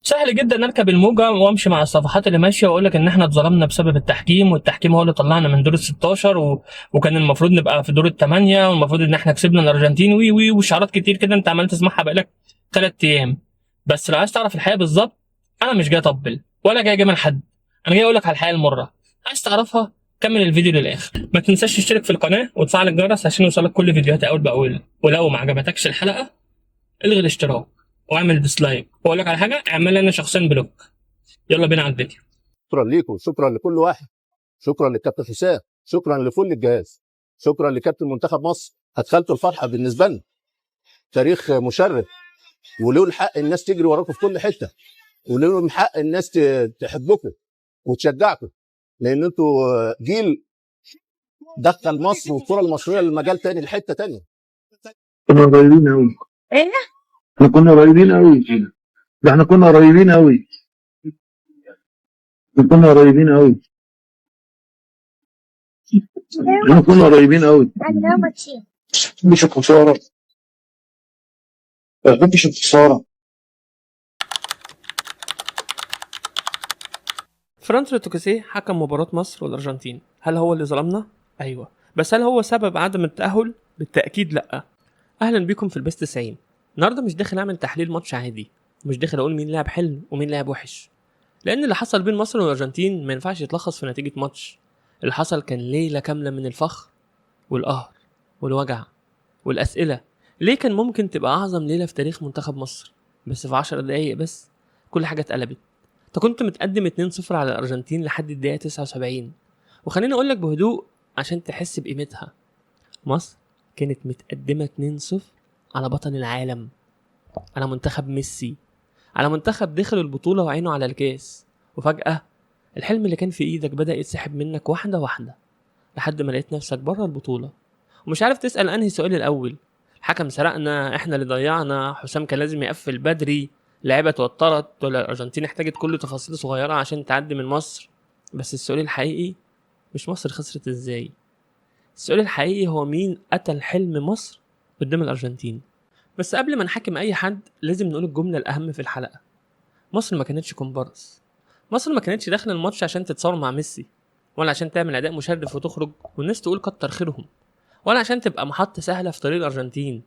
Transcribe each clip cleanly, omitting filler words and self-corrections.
سهل جدا اركب الموجه وامشي مع الصفحات اللي ماشية واقول لك ان احنا اتظلمنا بسبب التحكيم، والتحكيم هو اللي طلعنا من دور ال 16 وكان المفروض نبقى في دور الثمانية، والمفروض ان احنا كسبنا الارجنتين وي وي وشعارات كتير كده انت عمال تسمعها بقالك 3 ايام. بس لو عايز تعرف الحقيقة بالظبط، انا مش جاي اطبل ولا جاي اجامل حد، انا جاي اقول لك على الحقيقة المرة. عايز تعرفها؟ كمل الفيديو للاخر. ما تنساش تشترك في القناة وتفعل الجرس عشان يوصلك كل فيديوهاتي اول باول. ولو ما عجبتكش الحلقة الغي الاشتراك واعمل dislike، واقول لك على حاجة، اعمل انا شخصيا block. يلا بينا على الفيديو. شكرا ليكم، شكرا لكل واحد، شكرا للكابتن حسام، شكرا لكل الجهاز، شكرا لكابتن منتخب مصر. ادخلتوا الفرحة بالنسبة لنا، تاريخ مشرف، وله الحق الناس تجري وراكم في كل حتة، وله الحق الناس تحبكم وتشجعكم، لان انتوا جيل دخل مصر والكره المصرية لمجال تاني، لحته تانية. كنا قريبين قوي. ايه؟ احنا كنا قريبين قوي، ده احنا كنا قريبين قوي، كنا قريبين قوي، احنا كنا قريبين قوي. مش الخسارة، ما بحبش الخسارة. فرانس توكسيه حكم مباراة مصر والأرجنتين، هل هو اللي ظلمنا؟ أيوه، بس هل هو سبب عدم التأهل؟ بالتأكيد لأ. أهلا بيكم في البيس 90. النهارده مش داخل أعمل تحليل ماتش عادي، مش داخل أقول مين لعب حلو ومين لعب وحش، لأن اللي حصل بين مصر والأرجنتين ما ينفعش يتلخص في نتيجة ماتش. اللي حصل كان ليلة كاملة من الفخر والقهر والوجع والأسئلة. ليه كان ممكن تبقى أعظم ليلة في تاريخ منتخب مصر، بس في 10 دقايق بس كل حاجة اتقلبت. انت كنت متقدم 2-0 على الارجنتين لحد الدقيقة 79، وخليني اقول لك بهدوء عشان تحس بقيمتها، مصر كانت متقدمة 2-0 على بطل العالم، على منتخب ميسي، على منتخب دخل البطولة وعينه على الكاس. وفجاة الحلم اللي كان في ايدك بدا يتسحب منك واحدة واحدة، لحد ما لقيت نفسك بره البطولة ومش عارف تسال انهي سؤال الاول. الحكم سرقنا، احنا اللي ضيعنا، حسام كان لازم يقفل بدري، اللعيبة اتوترت، ولا الارجنتين احتاجت كل تفاصيل صغيرة عشان تعدي من مصر. بس السؤال الحقيقي مش مصر خسرت ازاي، السؤال الحقيقي هو مين قتل حلم مصر قدام الارجنتين. بس قبل ما نحاكم اي حد لازم نقول الجملة الاهم في الحلقة: مصر ما كانتش كومبارس. مصر ما كانتش داخله الماتش عشان تتصور مع ميسي، ولا عشان تعمل اداء مشرف وتخرج والناس تقول كتر خيرهم، ولا عشان تبقى محطة سهلة في طريق الارجنتين.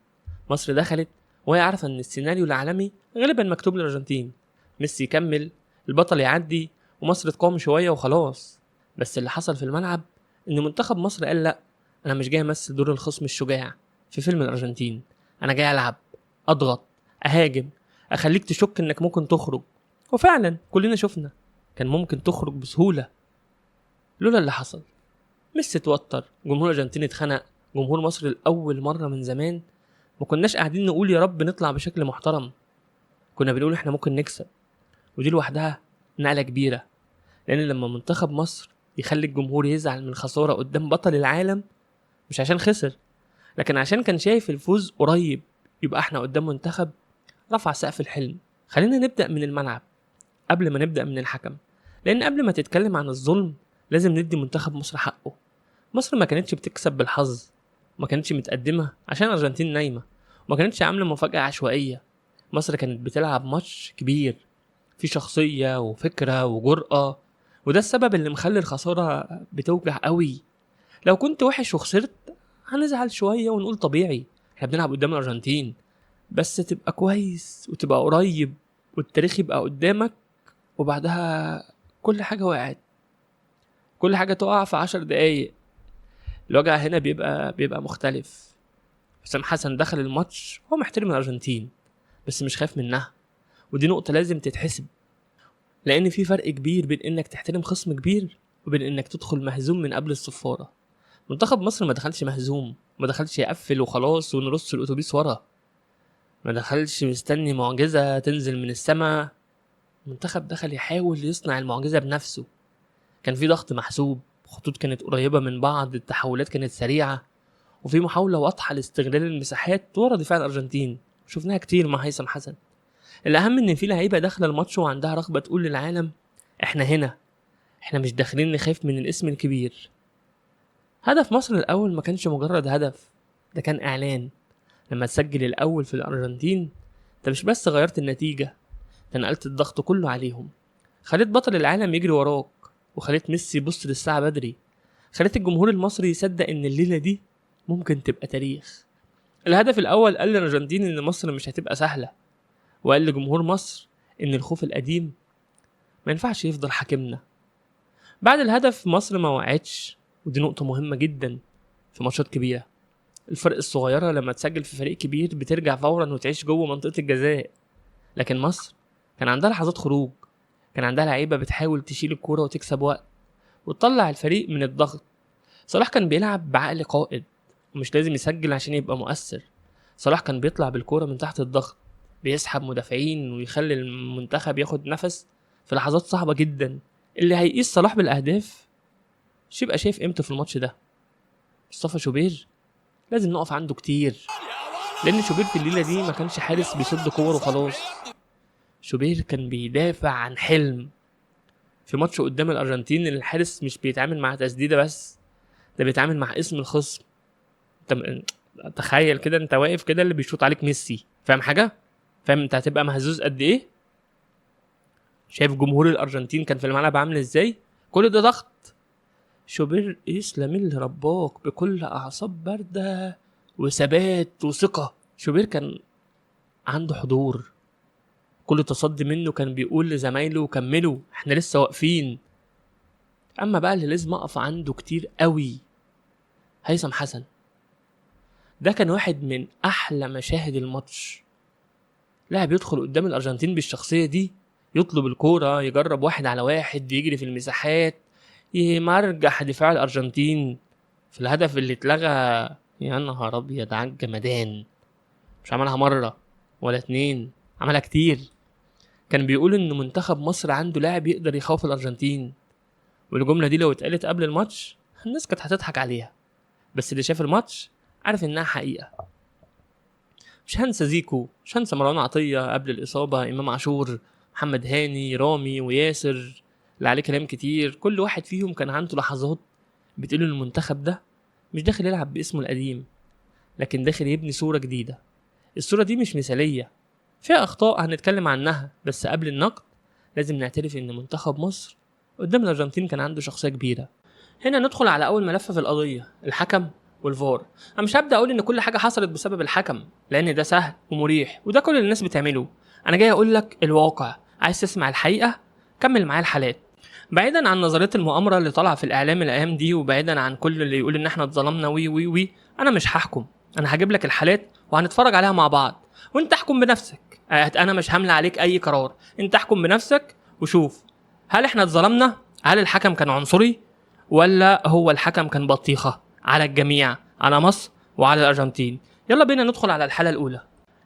مصر دخلت وهي عارفه ان السيناريو العالمي غالبا مكتوب للارجنتين، ميسي يكمل، البطل يعدي، ومصر تقاوم شوية وخلاص. بس اللي حصل في الملعب ان منتخب مصر قال لا، انا مش جاي امثل دور الخصم الشجاع في فيلم الارجنتين، انا جاي العب، اضغط، اهاجم، اخليك تشك انك ممكن تخرج. وفعلا كلنا شفنا كان ممكن تخرج بسهولة لولا اللي حصل. ميسي اتوتر، جمهور الارجنتين اتخنق، جمهور مصر لاول مرة من زمان ما كناش قاعدين نقول يا رب نطلع بشكل محترم، كنا بنقول احنا ممكن نكسب. ودي لوحدها نقلة كبيرة، لأن لما منتخب مصر يخلي الجمهور يزعل من خسارة قدام بطل العالم، مش عشان خسر، لكن عشان كان شايف الفوز قريب، يبقى احنا قدام منتخب رفع سقف الحلم. خلينا نبدأ من الملعب قبل ما نبدأ من الحكم، لأن قبل ما تتكلم عن الظلم لازم ندي منتخب مصر حقه. مصر ما كانتش بتكسب بالحظ، ما كانتش متقدمة عشان الأرجنتين نايمة، وما كانتش عاملة مفاجأة عشوائية. مصر كانت بتلعب ماتش كبير في شخصية وفكرة وجرأة، وده السبب اللي مخلي الخسارة بتوجع قوي. لو كنت وحش وخسرت هنزعل شوية ونقول طبيعي، احنا بنلعب قدام الأرجنتين. بس تبقى كويس وتبقى قريب والتاريخ يبقى قدامك، وبعدها كل حاجة وقعت، كل حاجة تقع في 10 دقايق. الوجع هنا بيبقى مختلف. حسام حسن دخل الماتش هو محترم الأرجنتين بس مش خايف منها، ودي نقطة لازم تتحسب، لأن في فرق كبير بين إنك تحترم خصم كبير وبين إنك تدخل مهزوم من قبل الصفارة. منتخب مصر ما دخلش مهزوم، ما دخلش يقفل وخلاص ونرص الأتوبيس ورا، ما دخلش مستني معجزة تنزل من السماء. المنتخب دخل يحاول يصنع المعجزة بنفسه. كان في ضغط محسوب، خطوط كانت قريبة من بعض، التحولات كانت سريعة، وفي محاولة واضحة لاستغلال المساحات ورا دفاع الأرجنتين، شفناها كتير مع هيثم حسن. الأهم إن في لعيبة داخلة الماتش وعندها رغبة تقول للعالم إحنا هنا، إحنا مش داخلين نخاف من الاسم الكبير. هدف مصر الأول ما كانش مجرد هدف، ده كان إعلان. لما تسجل الأول في الأرجنتين أنت مش بس غيرت النتيجة، انت نقلت الضغط كله عليهم، خليت بطل العالم يجري وراك، وخليت ميسي يبص للساعة بدري، خليت الجمهور المصري يصدق ان الليلة دي ممكن تبقى تاريخ. الهدف الاول قال للارجنتين ان مصر مش هتبقى سهلة، وقال لجمهور مصر ان الخوف القديم ما ينفعش يفضل حاكمنا. بعد الهدف مصر ما وقعتش، ودي نقطة مهمة جدا في ماتشات كبيرة. الفرق الصغيرة لما تسجل في فريق كبير بترجع فورا وتعيش جوه منطقة الجزاء، لكن مصر كان عندها لحظات خروج، كان عندها لعيبة بتحاول تشيل الكورة وتكسب وقت وتطلع الفريق من الضغط. صلاح كان بيلعب بعقل قائد، ومش لازم يسجل عشان يبقى مؤثر. صلاح كان بيطلع بالكورة من تحت الضغط، بيسحب مدافعين ويخلي المنتخب ياخد نفس في لحظات صعبة جدا. اللي هيقيس صلاح بالأهداف مش يبقى شايف قيمته في الماتش ده. مصطفى شوبير لازم نقف عنده كتير، لأن شوبير في الليلة دي ما كانش حارس بيصد كور وخلاص. شوبير كان بيدافع عن حلم. في ماتش قدام الأرجنتين الحارس مش بيتعامل مع تسديدة بس، ده بيتعامل مع اسم الخصم. تخيل كده انت واقف كده اللي بيشوط عليك ميسي، فاهم حاجة؟ فاهم انت هتبقى مهزوز قد ايه؟ شايف جمهور الأرجنتين كان في الملعب عامل ازاي؟ كل ده ضغط. شوبير يسلم اللي رباك بكل أعصاب باردة وثبات وثقة. شوبير كان عنده حضور، كل تصدي منه كان بيقول لزمايله كملوا احنا لسه واقفين. اما بقى اللي لازم اقف عنده كتير قوي هيثم حسن. ده كان واحد من احلى مشاهد الماتش. لاعب يدخل قدام الارجنتين بالشخصية دي، يطلب الكورة، يجرب 1 على 1، يجري في المساحات، يمرجح دفاع الارجنتين. في الهدف اللي اتلغى يا نهار ابيض على الجمدان، مش عملها مرة ولا 2، عملها كتير. كان بيقول ان منتخب مصر عنده لاعب يقدر يخوف الارجنتين، والجملة دي لو اتقالت قبل الماتش الناس كانت هتضحك عليها، بس اللي شاف الماتش عارف انها حقيقة. مش هنسى زيكو، مش هنسى مروان عطية قبل الاصابة، امام عاشور، محمد هاني، رامي، وياسر اللي عليه كلام كتير. كل واحد فيهم كان عنده لحظات بتقول ان المنتخب ده مش داخل يلعب باسمه القديم، لكن داخل يبني صوره جديدة. الصورة دي مش مثاليه، فيها اخطاء هنتكلم عنها، بس قبل النقد لازم نعترف ان منتخب مصر قدام الارجنتين كان عنده شخصية كبيرة. هنا ندخل على اول ملف في القضية، الحكم والفار. انا مش هبدا اقول ان كل حاجة حصلت بسبب الحكم، لان ده سهل ومريح وده كل الناس بتعمله. انا جاي اقول لك الواقع، عايز تسمع الحقيقة كمل معايا الحالات. بعيدا عن نظرية المؤامرة اللي طالعه في الاعلام الايام دي، وبعيدا عن كل اللي يقول ان احنا اتظلمنا وي وي وي، انا مش هحكم، انا هجيب لك الحالات وهنتفرج عليها مع بعض وانت احكم بنفسك. انا مش هملى عليك اي قرار، انت احكم بنفسك وشوف هل احنا اتظلمنا، هل الحكم كان عنصري ولا هو الحكم كان بطيخه على الجميع، على مصر وعلى الارجنتين. يلا بينا ندخل على الحالة الاولى.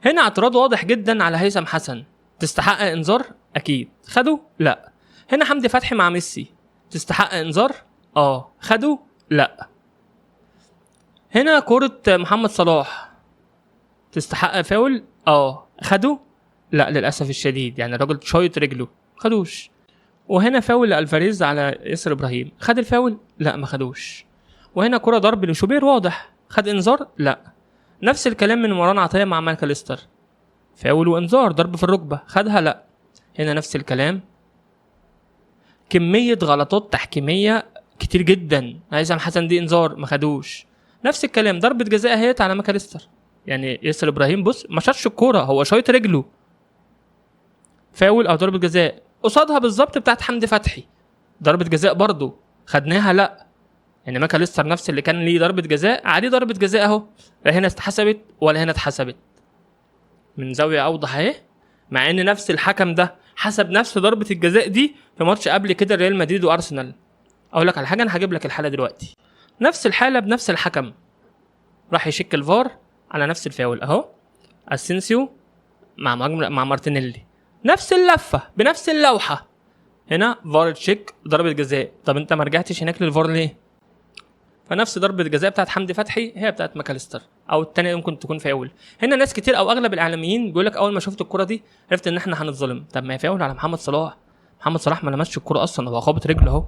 هنا اعتراض واضح جدا على هيثم حسن، تستحق انذار؟ اكيد. خده؟ لا. هنا حمدي فتحي مع ميسي، تستحق انذار؟ خده؟ لا. هنا كرة محمد صلاح، تستحق فاول؟ خده؟ لا، للاسف الشديد، يعني الراجل شايط رجله، خدوش. وهنا فاول لالفاريز على ياسر ابراهيم، خد الفاول؟ لا، ما خدوش. وهنا كرة ضرب لشوبير واضح، خد انذار؟ لا. نفس الكلام من مروان عطية مع ماكاليستر، فاول وانذار، ضرب في الركبة، خدها؟ لا. هنا نفس الكلام. كمية غلطات تحكيمية كتير جدا. هيثم حسن دي انذار، ما خدوش. نفس الكلام ضربة جزاء اهيت على ماكاليستر، يعني ياسر ابراهيم بص ما شاطش الكورة، هو شايط رجله، فاول او ضربة جزاء. قصادها بالظبط بتاعت حمدي فتحي، ضربة جزاء برضو، خدناها؟ لا. يعني ماكاليستر نفس اللي كان ليه ضربة جزاء عليه ضربة جزاء اهو، لا هنا اتحسبت ولا هنا اتحسبت. من زاوية اوضح اهي، مع ان نفس الحكم ده حسب نفس ضربة الجزاء دي في ماتش قبل كده ريال مدريد وارسنال. اقول لك على حاجة، انا هجيب لك الحالة دلوقتي. نفس الحالة بنفس الحكم، راح يشك الفار على نفس الفاول اهو، اسينسيو مع مارتينيلي، نفس اللفة بنفس اللوحة. هنا VAR check ضربة جزاء، طب انت ما رجعتش هناك للفار ليه؟ فنفس ضربة الجزاء بتاعت حمدي فتحي هي بتاعت ماكاليستر، او الثانية ممكن تكون فاول. هنا ناس كتير او اغلب الاعلاميين بيقول لك اول ما شفت الكرة دي عرفت ان احنا هنتظلم. طب ما هي فاول على محمد صلاح، محمد صلاح ما لمسش الكرة اصلا، هو خابط رجله اهو.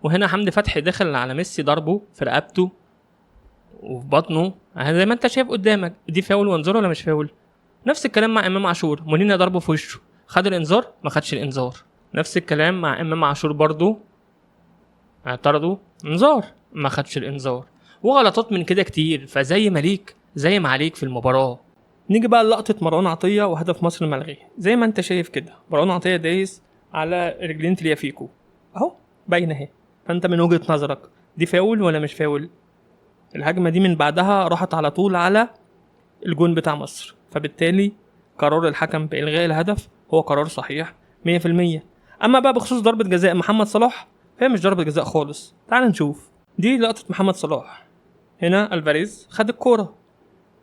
وهنا حمدي فتحي دخل على ميسي ضربه في رقبته وفي بطنه زي ما انت شايف قدامك، دي فاول وانذار ولا مش فاول؟ نفس الكلام مع امام عاشور، مولينا ضربه في وشه، خد الانذار؟ ما خدش الانذار. نفس الكلام مع امام عاشور برضو، اعترضوا، انذار، ما خدش الانذار. وغلطات من كده كتير. فزي ما ليك زي ما عليك في المباراة. نيجي بقى لقطة مروان عطية وهدف مصر الملغي. زي ما انت شايف كده مروان عطية دايس على رجلين تاليافيكو اهو، باينة اهي. فانت من وجهه نظرك دي فاول ولا مش فاول؟ الهجمة دي من بعدها راحت على طول على الجون بتاع مصر، فبالتالي قرار الحكم بإلغاء الهدف هو قرار صحيح 100%. اما بقى بخصوص ضربه جزاء محمد صلاح، فهي مش ضربه جزاء خالص. تعال نشوف دي لقطة محمد صلاح. هنا الفاريز خد الكورة،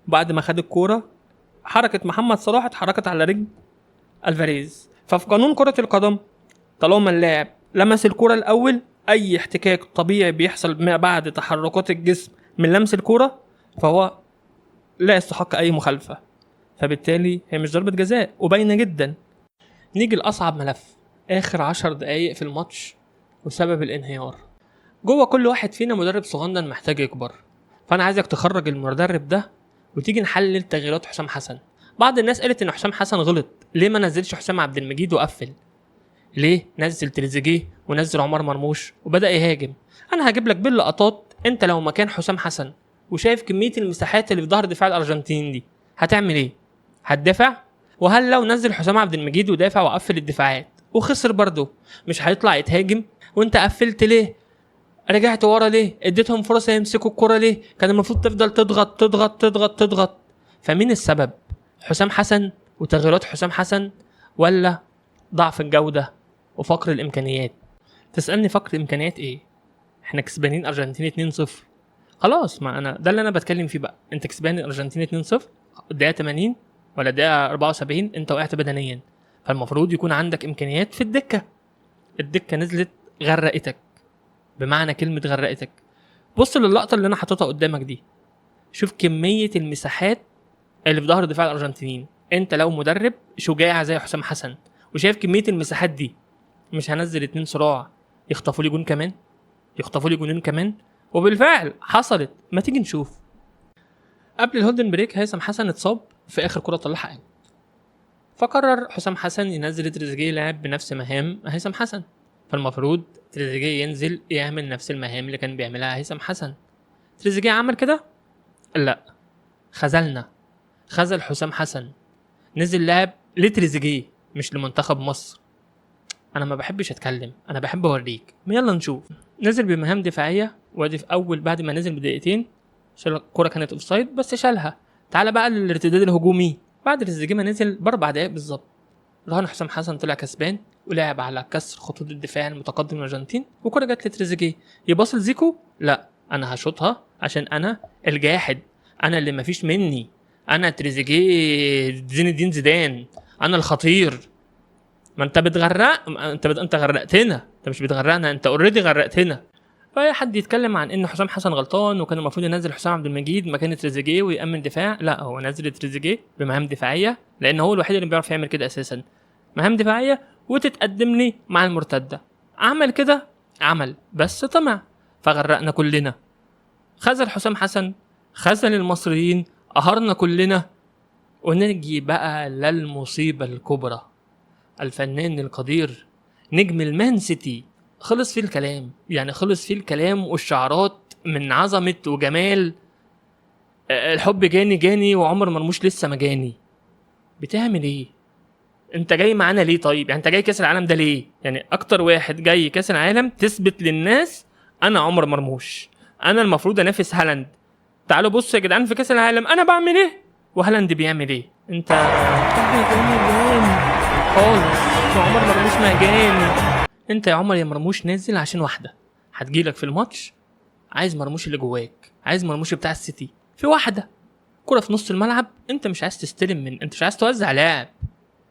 بعد ما خد الكورة حركة محمد صلاح اتحركت على رجل الفاريز. ففي قانون كره القدم طالما اللاعب لمس الكورة الاول، اي احتكاك طبيعي بيحصل ما بعد تحركات الجسم من لمس الكورة فهو لا يستحق اي مخالفة، فبالتالي هي مش ضربه جزاء وباينه جدا. نيجي لاصعب ملف، اخر 10 دقايق في الماتش وسبب الانهيار. جوه كل واحد فينا مدرب صغنن محتاج يكبر، فانا عايزك تخرج المدرب ده وتيجي نحلل تغييرات حسام حسن. بعض الناس قالت ان حسام حسن غلط، ليه ما نزلش حسام عبد المجيد وقفل؟ ليه نزل تريزيجيه ونزل عمر مرموش وبدا يهاجم؟ انا هجيب لك باللقطات. انت لو مكان حسام حسن وشايف كمية المساحات اللي في ظهر دفاع الارجنتين دي هتعمل ايه؟ هتدافع؟ وهل لو نزل حسام عبد المجيد ودافع وقفل الدفاعات وخسر برضه مش هيطلع يتهاجم؟ وانت قفلت ليه؟ رجعت ورا ليه؟ اديتهم فرصة يمسكوا الكره ليه؟ كان المفروض تفضل تضغط تضغط تضغط تضغط. فمين السبب؟ حسام حسن وتغييرات حسام حسن، ولا ضعف الجودة وفقر الامكانيات؟ تسالني فقر الامكانيات ايه؟ احنا كسبانين ارجنتين 2-0 خلاص. ما انا ده اللي انا بتكلم فيه بقى. انت كسبان الارجنتين 2-0 الدقيقة 80 ولا الدقيقة 74، انت وقعت بدنيا، فالمفروض يكون عندك امكانيات في الدكة. الدكة نزلت غرقتك، بمعنى كلمة غرقتك. بص للقطه اللي انا حاططها قدامك دي، شوف كمية المساحات اللي في ظهر دفاع الارجنتينيين. انت لو مدرب شجاع زي حسام حسن وشايف كمية المساحات دي، مش هنزل 2 صراع يخطفوا لي جون كمان، يخطفوا لي جونين كمان؟ وبالفعل حصلت. ما تيجي نشوف. قبل ال golden break هيثم حسن اتصاب في اخر كره طلعها out، فقرر حسام حسن ينزل تريزيجيه لاعب بنفس مهام هيثم حسن، فالمفروض تريزيجيه ينزل يعمل نفس المهام اللي كان بيعملها هيثم حسن. تريزيجيه عمل كده؟ لا، خذلنا، خذل حسام حسن، نزل لاعب لتريزيجيه مش لمنتخب مصر. انا ما بحبش اتكلم، انا بحب اوريك. يلا نشوف. نزل بمهام دفاعية، وادي في اول بعد ما نزل بدقيقتين شال الكره، كانت offside بس شالها. تعالى بقى للارتداد الهجومي. بعد تريزيجيه ما نزل ب4 دقايق بالظبط، رهان حسام حسن طلع كسبان ولعب على كسر خطوط الدفاع المتقدم للارجنتين، وكره جت لتريزيجيه. يباص لزيكو؟ لا، انا هشوطها عشان انا الجاحد، انا اللي مفيش مني، انا تريزيجيه زين الدين زيدان، انا الخطير. ما انت بتغرق، انت غرقتنا، انت مش بتغرقنا، انت already غرقتنا. فاي حد يتكلم عن ان حسام حسن غلطان وكان المفروض ينزل حسام عبد المجيد مكان تريزيجيه ويأمن دفاع، لا، هو نزل تريزيجيه بمهام دفاعية لان هو الوحيد اللي بيعرف يعمل كده اساسا، مهام دفاعية وتتقدم لي مع المرتدة. عمل كده، عمل بس طمع، فغرقنا كلنا. خذل حسام حسن، خذل المصريين، قهرنا كلنا. ونجي بقى للمصيبه الكبرى، الفنان القدير نجم المان سيتي. خلص فيه الكلام، يعني خلص فيه الكلام والشعارات من عظمة وجمال الحب. جاني جاني وعمر مرموش لسه ما جاني. بتعمل ايه؟ انت جاي معانا ليه طيب؟ يعني انت جاي كاس العالم ده ليه؟ يعني اكتر واحد جاي كاس العالم تثبت للناس انا عمر مرموش، انا المفروض انافس هالاند. تعالوا بصوا يا جدعان في كاس العالم انا بعمل ايه وهالاند بيعمل ايه. انت جاني خالص، عمر مرموش ما جاني. انت يا عمر يا مرموش نازل عشان واحدة هتجيلك في الماتش، عايز مرموش اللي جواك، عايز مرموش بتاع السيتي. في واحدة كره في نص الملعب انت مش عايز تستلم من، انت مش عايز توزع لاعب،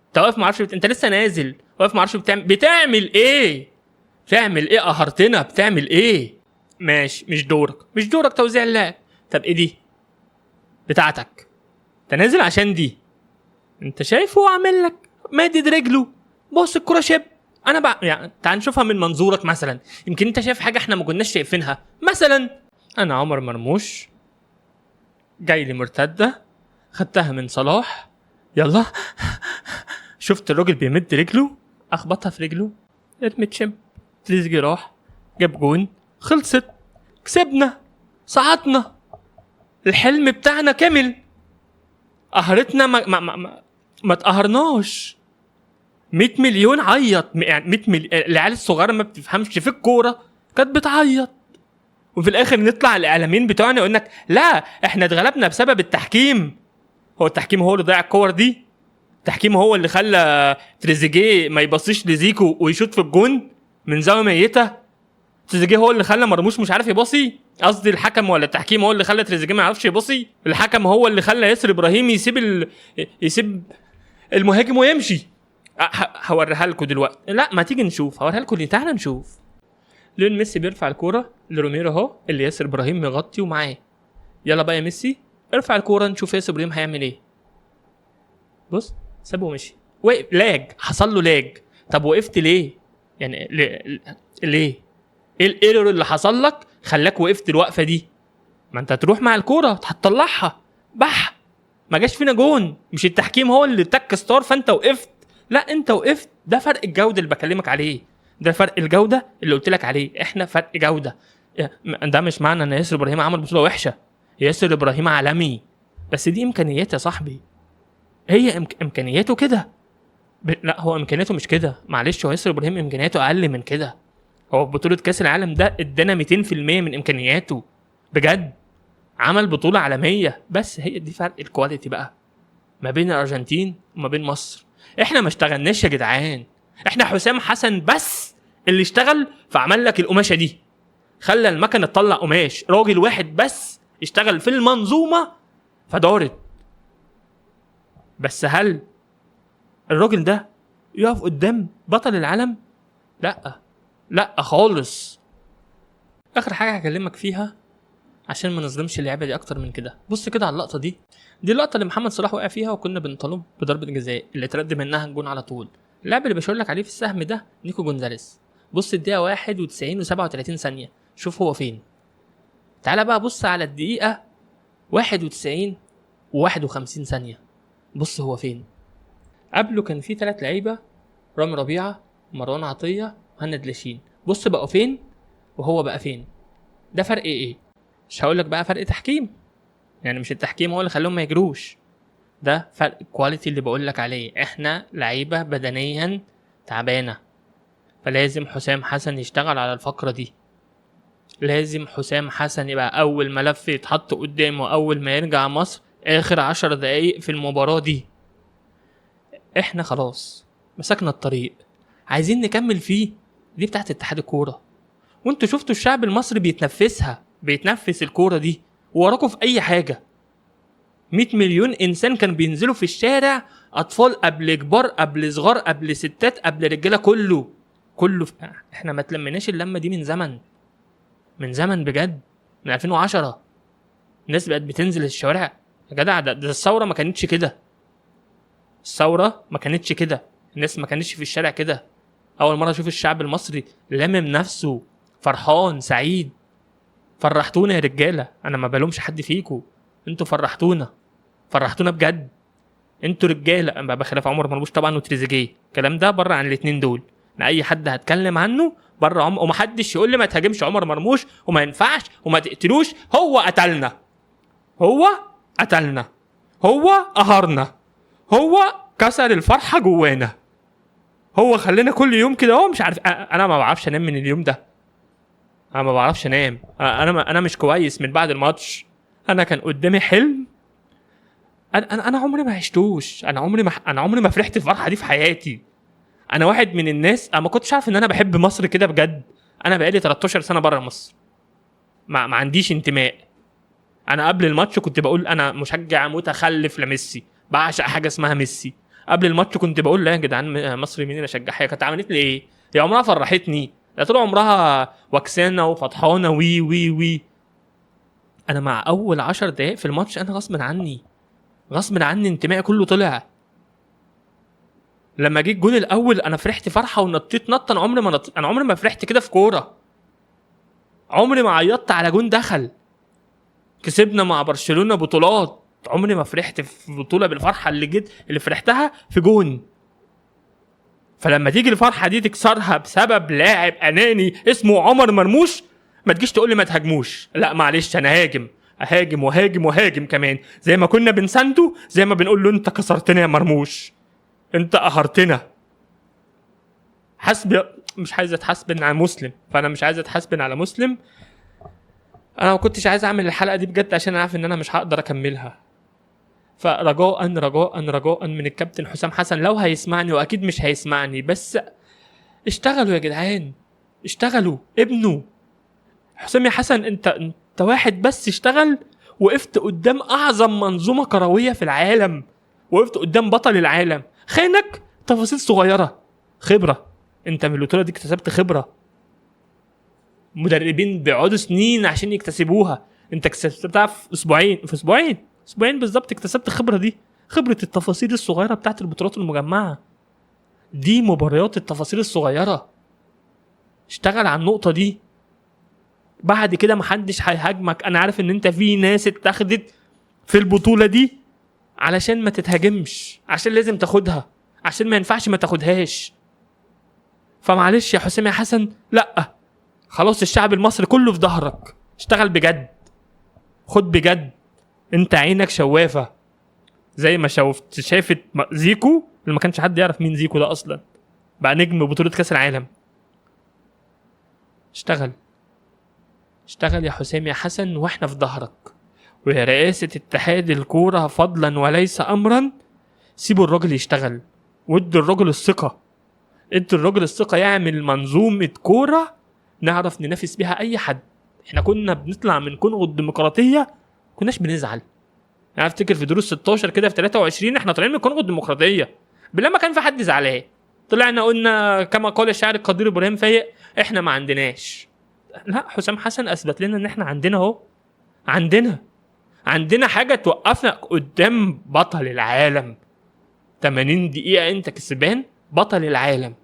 انت واقف معرفش انت لسه نازل واقف معرفش بتعمل ايه، بتعمل ايه، قهرتنا، بتعمل ايه. ماشي، مش دورك، مش دورك توزيع اللاعب. طب ايه دي بتاعتك؟ انت نازل عشان دي. انت شايف هو عامل لك مادد رجله، بص الكره شب. انا يعني تعال نشوفها من منظورك مثلا، يمكن انت شايف حاجة احنا ما كناش شايفينها. مثلا انا عمر مرموش جاي لي مرتدة، خدتها من صلاح، يلا شفت الراجل بيمد رجله، اخبطها في رجله، ارمي chip، تريزيجيه راح جاب جون، خلصت، كسبنا، صعدنا، الحلم بتاعنا كمل، قهرتنا ما ما ما, ما, ما اتقهرناش. 100 مليون عيط، يعني 100 مليون العيال الصغيرة ما بتفهمش في الكورة كانت بتعيط، وفي الاخر نطلع الاعلاميين بتوعنا يقول لك لا احنا اتغلبنا بسبب التحكيم. هو التحكيم هو اللي ضيع الكور دي؟ التحكيم هو اللي خلى تريزيجيه ما يبصيش لزيكو ويشوط في الجون من زاوية ميته؟ تريزيجيه هو اللي خلى مرموش مش عارف يبصي؟ قصدي الحكم ولا التحكيم هو اللي خلى تريزيجيه ما يعرفش يبصي؟ الحكم هو اللي خلى ياسر ابراهيم يسيب المهاجم ويمشي؟ هوريها لكم دلوقتي. لا ما تيجي نشوف، هوريها لكم ليه، تعالى نشوف. ليون ميسي بيرفع الكورة لروميرو اهو، اللي ياسر ابراهيم مغطي ومعاه. يلا بقى يا ميسي ارفع الكورة نشوف ياسر ابراهيم هيعمل ايه. بص سابه ومشي، وقف lag، حصل له lag. طب وقفت ليه؟ يعني ليه؟ ايه ال error اللي حصل لك خلاك وقفت الوقفة دي؟ ما انت هتروح مع الكورة هتطلعها بح، ما جاش فينا جون، مش التحكيم هو اللي تك ستار فانت وقفت، لا انت وقفت. ده فرق الجودة اللي بكلمك عليه، ده فرق الجودة اللي قلت لك عليه، احنا فرق جوده. ده مش معنى ان ياسر ابراهيم عمل بطوله وحشة، ياسر ابراهيم عالمي، بس دي امكانيات يا صاحبي، هي امكانياته كده. لا هو امكانياته مش كده، معلش، هو ياسر ابراهيم امكانياته اقل من كده. هو في بطوله كاس العالم ده ادانا 200% من امكانياته بجد، عمل بطوله عالمية. بس هي دي فرق ال quality بقى ما بين الارجنتين وما بين مصر. احنا ما اشتغلناش يا جدعان، احنا حسام حسن بس اللي اشتغل فعمل لك القماشه دي، خلى المكنه تطلع قماش. راجل واحد بس اشتغل في المنظومة فدارت. بس هل الراجل ده يقف قدام بطل العالم؟ لا لا خالص. اخر حاجة هكلمك فيها عشان ما نظلمش اللعبة دي اكتر من كده، بص كده على اللقطة دي، دي اللقطة اللي محمد صلاح وقع فيها وكنا بنطالب بضربه جزاء اللي اترد منها الجون على طول. اللاعب اللي بشاور لك عليه في السهم ده نيكو جونزاليس، بص الدقيقة 91 و37 ثانية، شوف هو فين. تعالى بقى بص على الدقيقة 91 و51 ثانية، بص هو فين. قبله كان في 3 لعيبة، رامي ربيعة، مروان عطية، مهند لاشين، بص بقوا فين وهو بقى فين. ده فرق ايه؟ مش هقول لك بقى فرق تحكيم، يعني مش التحكيم هو اللي خلاهم ما يجروش، ده فرق quality اللي بقول لك عليه. احنا لعيبة بدنيا تعبانة، فلازم حسام حسن يشتغل على الفقرة دي. لازم حسام حسن يبقى اول ملف يتحط قدامه اول ما يرجع مصر اخر 10 دقايق في المباراة دي. احنا خلاص مسكنا الطريق، عايزين نكمل فيه. دي بتاعت اتحاد الكورة، وانتوا شفتوا الشعب المصري بيتنفسها، بيتنفس الكورة دي وراكوا في اي حاجة. 100 مليون انسان كان بينزلوا في الشارع، اطفال قبل كبار قبل صغار قبل ستات قبل رجاله، كله كله. احنا ما تلمناش اللمة دي من زمن، من زمن بجد، من 2010 الناس بقت بتنزل الشوارع يا جدع. ده الثورة ما كانتش كده، الثورة ما كانتش كده، الناس ما كانتش في الشارع كده. اول مرة اشوف الشعب المصري لامم نفسه، فرحان سعيد. فرحتونا يا رجاله، انا ما بلومش حد فيكو، انتوا فرحتونا، فرحتونا بجد، انتوا رجاله. انا بخلاف عمر مرموش طبعا وتريزيجيه، الكلام ده بره عن الاثنين دول، انا اي حد هتكلم عنه بره عمر، ومحدش يقول لي ما تهاجمش عمر مرموش وما ينفعش وما تقتلوش. هو قتلنا، هو قتلنا، هو قهرنا، هو كسر الفرحة جوانا، هو خلينا كل يوم كده. هو مش عارف، انا ما بعرفش انام من اليوم ده، انا ما بعرفش انام، انا مش كويس من بعد الماتش. انا كان قدامي حلم انا عمري ما عشتوش، انا عمري ما فرحت الفرحة دي في حياتي. انا واحد من الناس انا ما كنتش عارف ان انا بحب مصر كده بجد. انا بقالي 13 سنة بره مصر، ما عنديش انتماء. انا قبل الماتش كنت بقول انا مشجع متخلف لميسي، بعشق حاجة اسمها ميسي. قبل الماتش كنت بقول لا يا جدعان، مصر مين اللي اشجعها؟ هي كانت عملت لي ايه؟ هي عمرها فرحتني؟ لا طول عمرها وكسانه وفطحانه وي وي وي. انا مع اول 10 دقايق في الماتش انا غصب عني، غصب عني انتمائي كله طلع. لما جه الجون الاول انا فرحت فرحه ونطيت نطه، انا عمري ما نطيت، انا عمري ما فرحت كده في كورة، عمري ما عيطت على جون دخل. كسبنا مع برشلونة بطولات، عمري ما فرحت في بطوله بالفرحه اللي جت اللي فرحتها في جون. فلما تيجي الفرحة دي تكسرها بسبب لاعب اناني اسمه عمر مرموش، ما تجيش تقول لي ما تهاجموش. لا معلش، انا هاجم، اهاجم وهاجم وهاجم كمان، زي ما كنا بنسانده، زي ما بنقول له انت كسرتنا يا مرموش، انت قهرتنا. حسبي، مش عايز اتحاسبن على مسلم، فانا مش عايز اتحاسبن على مسلم. انا ما كنتش عايز اعمل الحلقة دي بجد عشان انا عارف ان انا مش هقدر اكملها. فرجاء رجاء رجاء من الكابتن حسام حسن لو هيسمعني، واكيد مش هيسمعني، بس اشتغلوا يا جدعان، اشتغلوا، ابنوا. حسام يا حسن انت واحد بس اشتغل، وقفت قدام اعظم منظومة كروية في العالم، وقفت قدام بطل العالم. خانك تفاصيل صغيرة، خبره، انت من البطولة دي اكتسبت خبره مدربين بيقعدوا سنين عشان يكتسبوها، انت اكتسبتها في اسبوعين، في اسبوعين بالظبط اكتسبت الخبرة دي، خبره التفاصيل الصغيرة بتاعت البطولات المجمعة دي، مباريات التفاصيل الصغيرة. اشتغل على النقطة دي، بعد كده محدش هيهاجمك. انا عارف ان انت في ناس اتاخدت في البطولة دي علشان ما تتهاجمش، عشان لازم تاخدها، عشان ما ينفعش ما تاخدهاش. فمعلش يا حسام يا حسن، لا خلاص، الشعب المصري كله في ظهرك، اشتغل بجد، خد بجد، انت عينك شوافه زي ما شافت زيكو، اللي ما كانش حد يعرف مين زيكو ده اصلا، بقى نجم بطوله كاس العالم. اشتغل، اشتغل يا حسام يا حسن، واحنا في ظهرك. ويا رئاسة اتحاد الكورة فضلا وليس امرا، سيبوا الراجل يشتغل، وادوا الراجل الثقة، ادوا الراجل الثقة يعمل منظومة كورة نعرف ننافس بيها اي حد. احنا كنا بنطلع من كونغو الديمقراطية كناش بنزعل. انا افتكر في دروس 16 كده في 23 احنا طالعين من كونغو الديمقراطية بالله ما كان في حد زعلان، طلعنا قلنا كما قال الشاعر القدير ابراهيم فايق احنا ما عندناش. لا، حسام حسن اثبت لنا ان احنا عندنا اهو، عندنا حاجة توقفنا قدام بطل العالم. 80 دقيقة انت كسبان بطل العالم،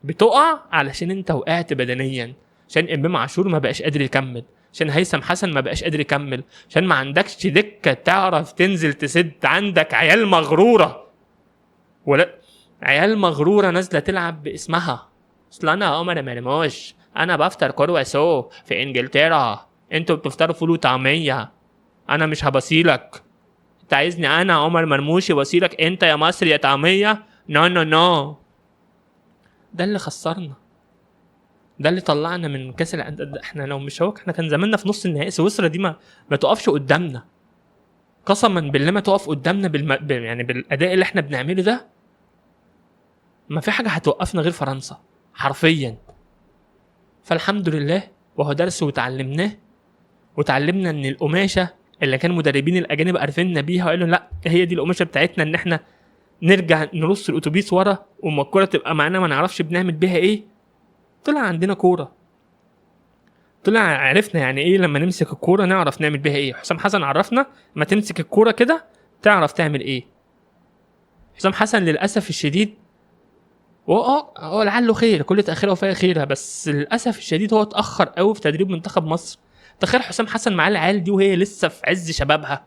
بتقع علشان انت وقعت بدنيا، عشان امام عاشور ما بقاش قادر يكمل، عشان هيثم حسن ما بقاش قادر يكمل، عشان ما عندكش دكه تعرف تنزل تسد، عندك عيال مغروره، ولا عيال مغروره نازله تلعب باسمها. اصل انا عمر مرموش، انا بفطر كرواسو في انجلترا، انتوا بتفطروا فول وطعميه، انا مش هبصيلك. انت عايزني انا عمر مرموش يبصيلك انت يا مصر يا طعميه؟ no no no. ده اللي خسرنا، ده اللي طلعنا من كاس. احنا لو مش هو احنا كان زماننا في نص النهائي. سويسرا دي ما تقفش قدامنا، قسما بالله ما تقف قدامنا يعني بالاداء اللي احنا بنعمله ده، ما في حاجة هتوقفنا غير فرنسا حرفيا. فالحمد لله، وهو درس وتعلمناه، وتعلمنا ان القماشه اللي كان مدربين الاجانب عارفيننا بيها وقالوا لا هي دي القماشه بتاعتنا، ان احنا نرجع نرص الاتوبيس ورا وما الكورة تبقى معانا ما نعرفش بنعمل بيها ايه. طلع عندنا كورة، طلع عرفنا يعني ايه لما نمسك الكورة نعرف نعمل بيها ايه. حسام حسن عرفنا ما تمسك الكورة كده تعرف تعمل ايه. حسام حسن للاسف الشديد هو لعله خير، كل تاخيره وفيه خيرها، بس للاسف الشديد هو اتاخر قوي في تدريب منتخب مصر. تخيل حسام حسن معاه العيال دي وهي لسه في عز شبابها.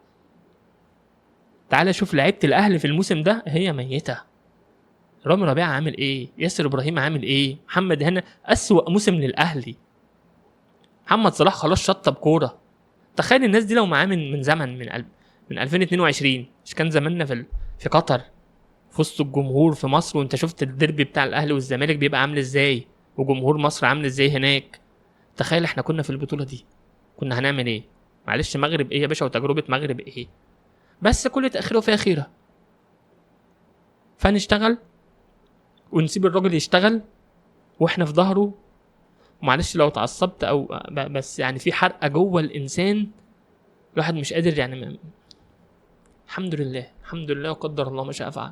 تعال شوف لعيبة الاهلي في الموسم ده هي ميته. رامي ربيعة عامل ايه، ياسر ابراهيم عامل ايه، محمد هنا اسوأ موسم للاهلي، محمد صلاح خلاص شطب كورة. تخيل الناس دي لو معاه من زمن من 2022، مش كان زماننا في قطر في وسط الجمهور في مصر، وانت شفت الديربي بتاع الاهلي والزمالك بيبقى عامل ازاي وجمهور مصر عامل ازاي هناك. تخيل احنا كنا في البطولة دي كنا هنعمل ايه. معلش مغرب ايه يا باشا وتجربه مغرب ايه، بس كل تاخيره فيها خيره. فنشتغل ونسيب الراجل يشتغل واحنا في ظهره. ومعلش لو اتعصبت او بس يعني في حرقه جوه الانسان الواحد مش قادر يعني. الحمد لله، الحمد لله وقدر الله ما شاء فعل.